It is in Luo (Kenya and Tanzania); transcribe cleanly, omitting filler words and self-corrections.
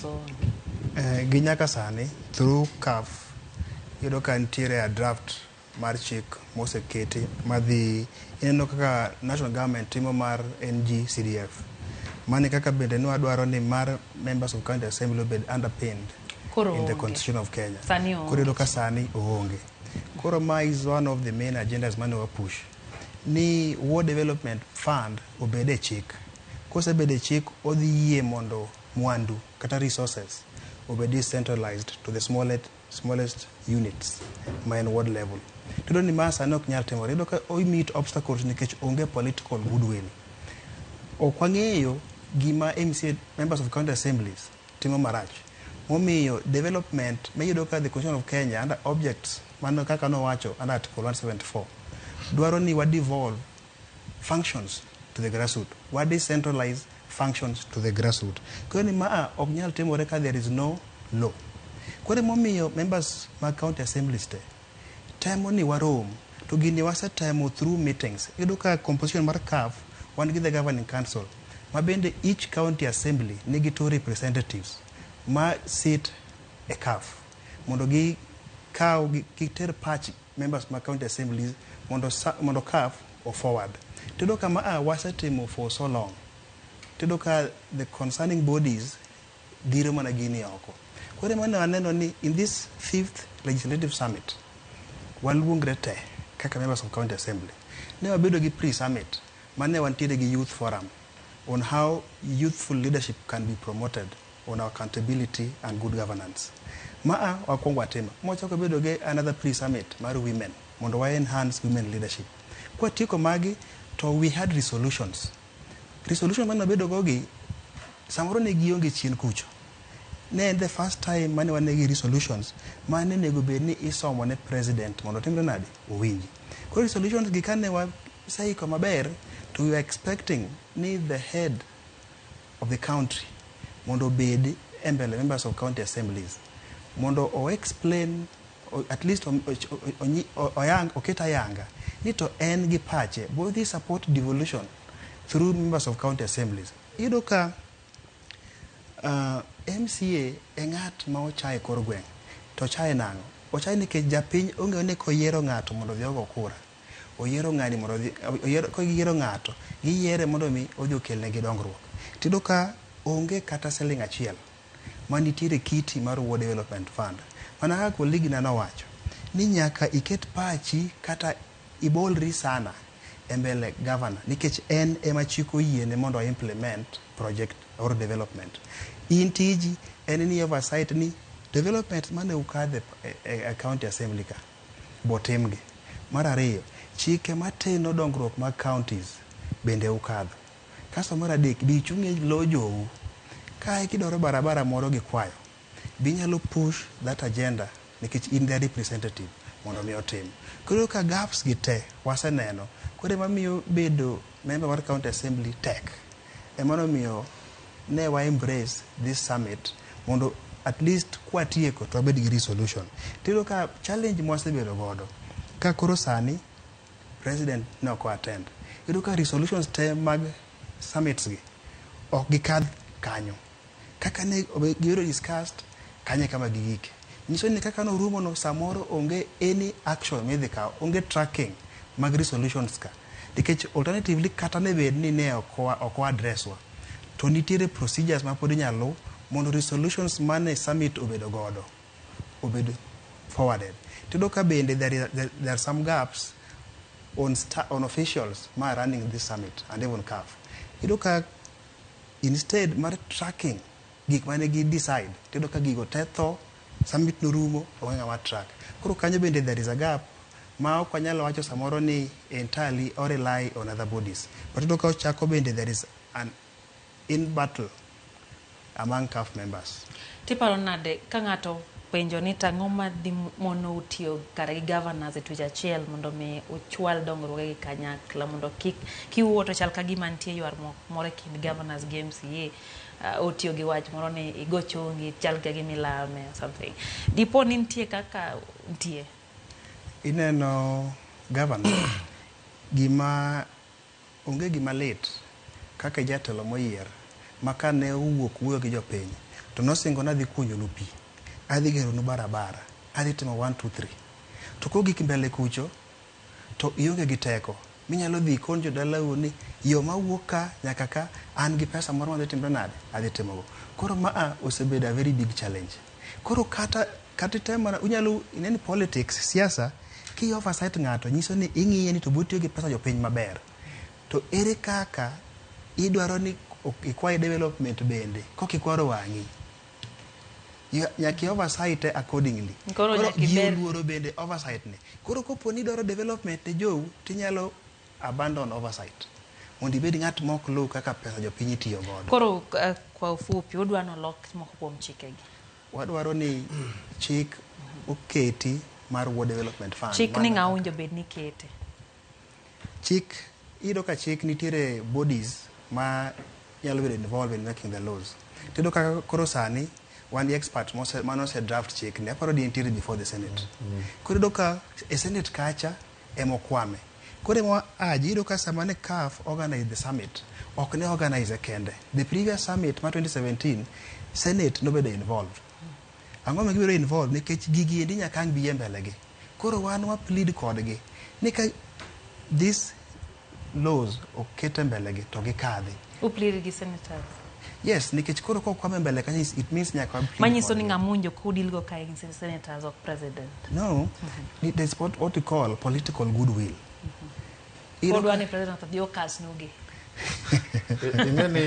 Koso Gi nyaka sani through CAF iyudo ka nitiere a draft mar chik moseketi madhi ineno kaka national government timo mar NGCDF. Mane kaka bende ne wadwaro ni mar members of county assembly obed underpinned Koro in the oonge. Constitution of Kenya. Sani oonge. Koro iyudo ka sani oonge. Koro ma is one of the main agendas mane wa push ni Ward Development Fund obed e chik. Kosebedo e chik, odhi yie mondo mwandu kata resources obed decentralized to the smallest units ma en ward level. Tiyudo ni ma sani ok nyal timore. Iyudo ka o meet obstacles nikech onge political goodwill. Ok wang'eyo gima MCA, members of county assemblies, timo marach. Momiyo development miyudo ka the Constitution of Kenya under objects mano kaka nowacho under Article 174 dwaro ni wa devolve functions to the grassroots. Wa decentralize functions to the grassroots. Koro ni maa ok nyal timore ka there is no law. Koro emomiyo members mag county assemblies te temo ni warom to gini wasetemo through meetings. Iyudo ka composition mar CAF wan gi the governing council ma bende each county assembly nigi two representatives ma sit e CAF mondo gi kaw giter pach members mag county assemblies mondo CAF o forward. Tiyudo ka maa wasetimo for so long. Tiyudo ka the concerning bodies dhiro mana gini oko. Koro ema ne waneno ni in this fifth legislative summit waluongre te kaka members of county assembly. Ne wabedo gi pre-summit mane wantiere gi youth forum on how youthful leadership can be promoted on accountability and good governance. Maa wakwongo watimo. Mwachako bedo gi another pre-summit mar women mondo wa enhance women leadership. Kwatieko magi to we had resolutions. Resolution mane wabedo go gi samoro ne gionge chien kucho. Ne en the first time mane wan gi resolutions mane onego bed ni isomo ne president mondo otimre nade owinji. Koro resolutions gi kane waseiko maber to we were expecting ni the head of the country mondo obed e mbele members of county assemblies mondo o explain at least oyang, oket ayanga ni to en gi pache bodhi support devolution through members of county assemblies. Iyudo ka MCA e ng'at ma ochaye kor gweng'. To ochaye nang'o? Ochaye nikech japiny ong'eyo ni koyiero ng'ato mondo odhi ogo kura, oyiero ng'ani mondo odhi, oyiero, kogiyiero ng'ato, giyiere mondo mi odhi okelnegi dongruok. Tiyudo ka onge kata siling achiel manitiere kiti mar Ward Development Fund. Mana kaka colleague na nowacho, ni nyaka iket pachi kata ibolri sana e mbele governor nikech en ema chik oyiene mondo o implement project or development. In tiji en ni oversight ni development mane ukadhe e county assembly ka botimgi. Mar ariyo, chike mateno dongruok mag counties bende ukadho. Kasto mar adek, bi ichung' e lo jou. Kae kidwaro barabara moro gi kwayo, binyalo push that agenda nikech in their representative mondo mi otim. Koro ka gaps gi te waseneno, koro ema miyo bedo member mar county assembly tek. Ema nomiyo ne wa embrace this summit mondo at least kwatieko to wabed gi resolution. Tiyudo ka challenge mwasebedo godo, ka koro sani president ne ok attend. Iyudo ka resolutions te mag summits gi ok gikadh kanyo. Kaka ne gibedo discussed, kanyo e kama gigike. Nyiso ni kaka norumo no samoro onge any action midhi kaw, onge tracking mag resolutions ka. Nikech alternatively kata ne bed ni ne ok wa address wa, to nitiere procedures ma pod inyalo luw mondo resolutions mane summit obedo godo obed forwarded. Tiyudo ka bende there are some gaps on officials ma running this summit and even CAF. Iyudo ka instead mar tracking gik mane gi decide, tiyudo ka gigo te tho, summit norumo, onge ng'ama track. Koro kanyo bende there is a gap ma ok wanyal wacho samoro ni entirely or rely on other bodies. But iyudo ka ochako bende there is an in battle among CAF members. Tiparo nade ka ng'ato penjo ni tang'o madhi mono tiyo kare gi governors e twech achiel mondo mi uchwal dongruoge gi kanyakla mondo kik kiwuo to chal ka gima nitie ywaruok moro e kind governors gi MCA, otiyo gi wach moro ni igo chongi chal ka gima ilame or something. Dipo ni nitie kaka nitie. Ineno governor gima onge gima lit kaka jatelo moyier ma kane owuok wuoyo gi jopiny To nosingo ni adhi kuonyonu pi, adhi geronu barabara, adhi timo 1 2 3. To kogik mbele kucho, to ionge gi teko. Minyalo dhi ikon jodalau ni yo mawuok ka nyaka ka an gi pesa moro madhi timre nade, adhi timogo. Koro maa osebedo a very big challenge. Koro kata kata item mana unyalo ineni politics, siasa, ki oversight ng'ato nyiso ni ing'iye ni to botiyo gi pesa jopiny maber. To ere kaka idwaro ni ikwaye development bende kok ikwaro wang'i? Nyaka i oversight accordingly. Koro nyaka ji iber- oluoro bende oversight ni. Koro kopo ni idwaro development ne jou, tinyalo abandon oversight. Mondo ibed ng'at mok luw kaka pesa jopiny itiyo godo. Koro kwa ufupi udwa nolok moko kuom chikegi. Wadwaro ni chik oketi mar Ward Development Fund. Chik ni Mana ng'a owinjo bed ni kete. Chik, iyudo ka chik nitiere bodies ma nyalo bedo involved in making the laws. Tiyudo kaka koro sani wan gi expert mane ose draft chik ni, aparo ni nitiere before the Senate. Koro iyudo ka e Senate kacha ema okwame. Koro ema aji, iyudo ka sama ne CAF organize the summit, ok ne organize kende. The previous summit ma 2017, Senate nobedo involved. Ang'o ma gibedo involved? Nikech gigi endi nyaka ang' bi e mbele gi. Koro wan wa plead kodgi ni ka this laws oket e mbele gi to gikadhi. Uplead gi senators. Yes, nikech koro kokwame mbele kanyo it means nyaka wa plead Manyiso ni kodgi. ng'ama owinjo kudil go kae gin senators ok president. No, there's what we call political goodwill. Odwa ni president odhi okasnugi. Ing'e ni